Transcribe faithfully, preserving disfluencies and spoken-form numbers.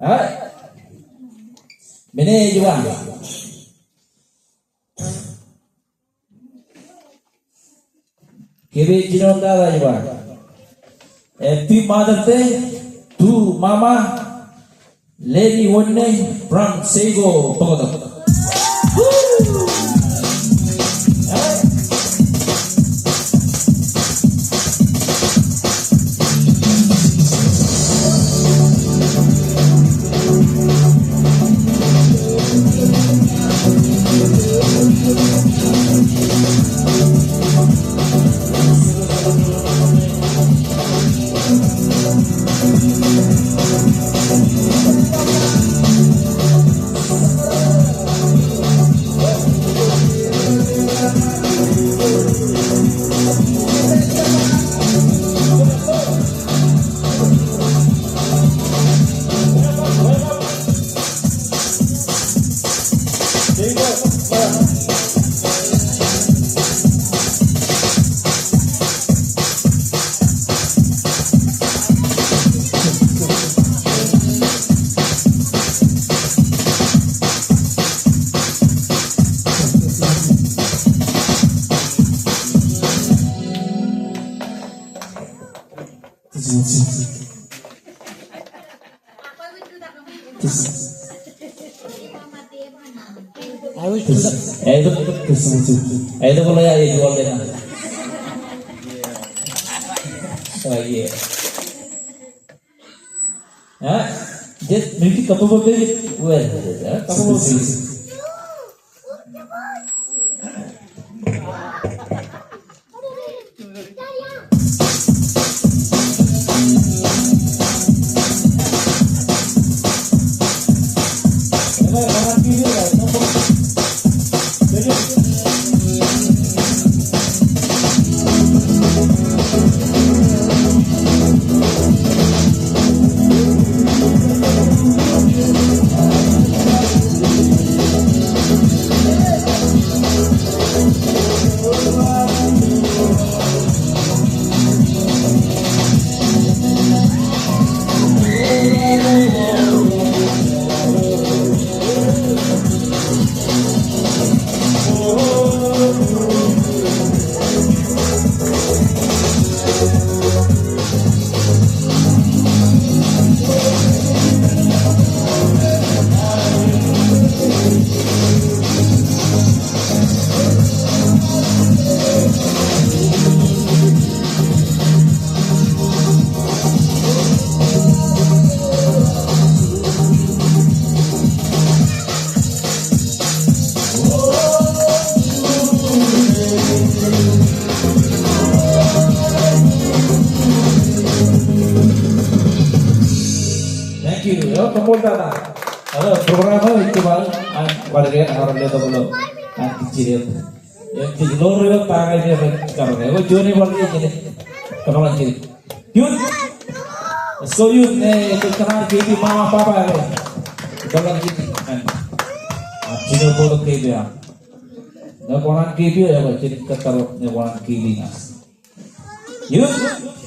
All right. Men eo ej ba, kōmij jino tata ej ba, Happy Mother's Day to Mama Leni Wonne from Seigo Pokoto. Jet, music, couple of music. Well, couple of music. Thank you. Eo, koṃṃool tata. Eo, program eo ej jibadek an bar ke, an bar letok ilo an kijjien. Eo, ej loor eo ta ke ej kar ke. Eo, juon eo bar ke ej kōṃṃan jidik. Youth. Let's go, youth. Ej kōṇaan keeping mama, papa eo. Kōṃṃan jidik. An jino bōktok keeping eo. Eo, kōṇaan keeping eo, eo, jidik kōttar eo, eo, kōṇaan keeping eo. Youth.